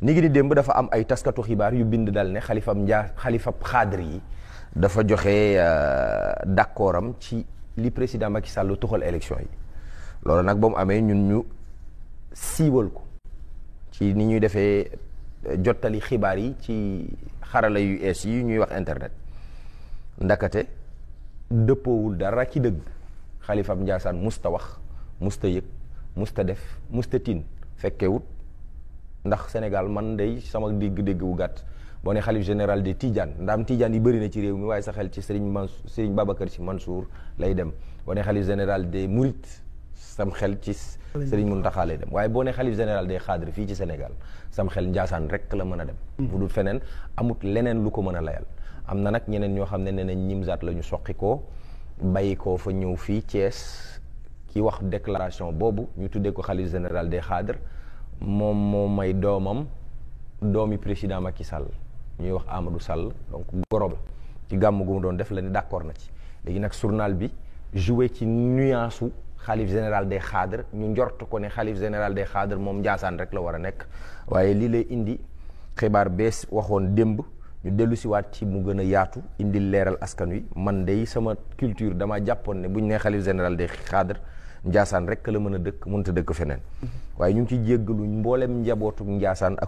ni ngi di démb dafa am ay taskatu xibaar yu bind dal ne xalifab xaadir yi dafa joxe d'accord am ci li président Macky Sall tuxal élection yi loolu nag ba mu amee ñun ñu siiwal ko ci ni ñuy defee jottali xibaar yi ci xarala yu ees yi ñuy wax internet ndakate dëppoowul dara ci dëgg xalifab Njaasaan musta wax musta yëg musta def musta tin fekkewut ndax Sénégal man day sama dégg-dégg wu gàtt boo ne xalif général de Tidiane ndaam Tidiane yi bëri na ci réew mi waaye sa xel ci Serigne Babacar Sy Mansour lay dem boo ne xalif général des Mourides sam xel ci Serigne Mountakha lay dem waaye boo ne xalif général des Khadre fii ci Sénégal sam xel Njaasaan rek la mën a dem bu dul feneen amut leneen lu ko mën a layal am na nag ñeneen ñoo xam ne nee nañ Nimzaat la ñu soqi koo bàyyi koo fa ñëw fii Thiès ki wax déclaration boobu ñu tuddee ko xalif général des Khadre moom moo may doomam doomi président Macky Sall ñuy wax Amadou Sall donc goro la ci gàmm gu mu doon def la ni d'accord na ci léegi nag journal bi joué ci nuance u xalif général des Khadre ñu njort ko ne xalif général des Khadre moom Njaasaan rek la war a nekk waaye lii lay indi xibaar bees waxoon démb ñu dellu si waat ci mu gën a yaatu indi leeral askan wi man day sama culture dama jàppoon ne buñ ne xalif général des Khadre Njaasaan rek la mën a dëkk mënut a dëkk feneen waaye ñu ngi ciy jéggalu mboolem njabootu Njaasaan ak